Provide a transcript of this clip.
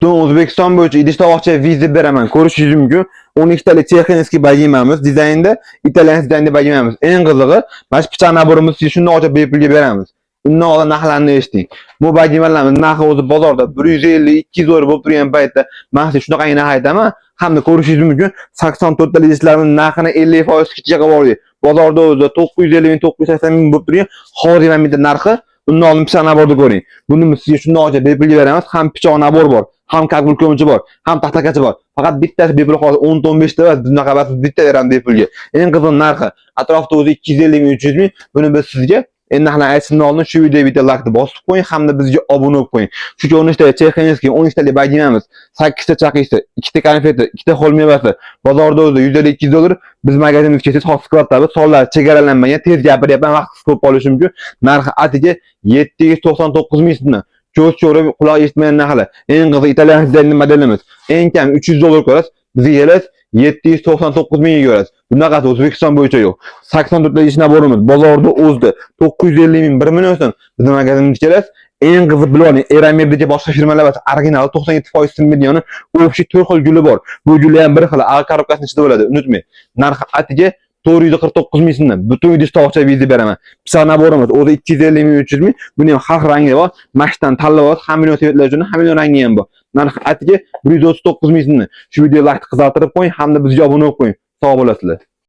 Butun O'zbekiston bo'yicha idish tovoqcha vizib beraman. Ko'rishingiz mumkin. 12 talik чехинский bagimamiz, dizaynda italyan dizaynda bagimamiz. Eng qizig'i, mana shu pichoq набор imizni sizga shundoq ochib bepulga beramiz. Undan oldin narxlarni eshiting. Bu bagimalarimiz narxi o'zi bozorda 150-200 dollar bo'lib turgan paytda men sizga shunaqangi narx aytaman. Hamda ko'rishingiz mumkin, 84 talik idishlarimiz narxini 50% kichikka qilib oldik. Bozorda o'zi 950 ming, 980 ming bo'lib turgan hozir mana bitta narxi. Undan oldin pichoq набор ni ko'ring. Buni biz sizga shundoq ochib bepulga beramiz. Ham pichoq набор bor, ham kalkul ko'michi bor, ham taxtakachi bor. Faqat bittasi bepul hozir 10 ta 15 ta emas, bunaqa emas, bitta beramiz bepulga. Eng qiziq narxi atrofda o'zi 250 ming, 300 ming. Buni biz sizga endi narxlarni aytishimdan oldin shu videoga bitta laykni bosib qo'ying hamda bizga obuna bo'lib qo'ying. Shu ko'rinishda чехинский 12 talik bagimamiz, 8 ta chaqisi, 2 ta konfeti, 2 ta ho'l mevasi. Bozorda o'zi 150-200 dollar. Biz magazinimizga kelsangiz, hozir skladda sonlar chegaralanmagan, tez gapiryapman, vaqt ko'p qolishi mumkin. Narxi atiga 799 ming so'mdan. Ko'z ko'rib, quloq eshitmagan narxlar. Eng qizig'i, italyan dizaynli modelimiz. Eng kam 300 dollar ko'rasiz. Bizga kelasiz, 799 mingga ko'rasiz. Bunaqasi O'zbekiston bo'yicha yo'q. 84 ta idish набор imiz bozorda o'zida 950 ming, 1 million so'm. Bizning magazinimizga kelasiz. Eng qiziq bilib oling, Eramebdagi boshqa firmalar emas, originali 97% sinmaydigani, общий 4 xil guli bor. Bu guli ham bir xil, A коробка sini ichida bo'ladi, unutmang. Narxi atiga 449 ming so'mdan. Butun idish tovoqcha vizib beraman. Pichoq набор imiz o'zi 250 ming, 300 ming. Buni ham har xil rangi bor. Mashdan tanlab olasiz, hamma million цвет lar uchun hamma million rangi ham bor. Narxi atiga 139 ming so'mdan. Shu videoga like qizartirib qo'ying hamda bizga obuna bo'lib qo'ying. Sog' bo'lasizlar.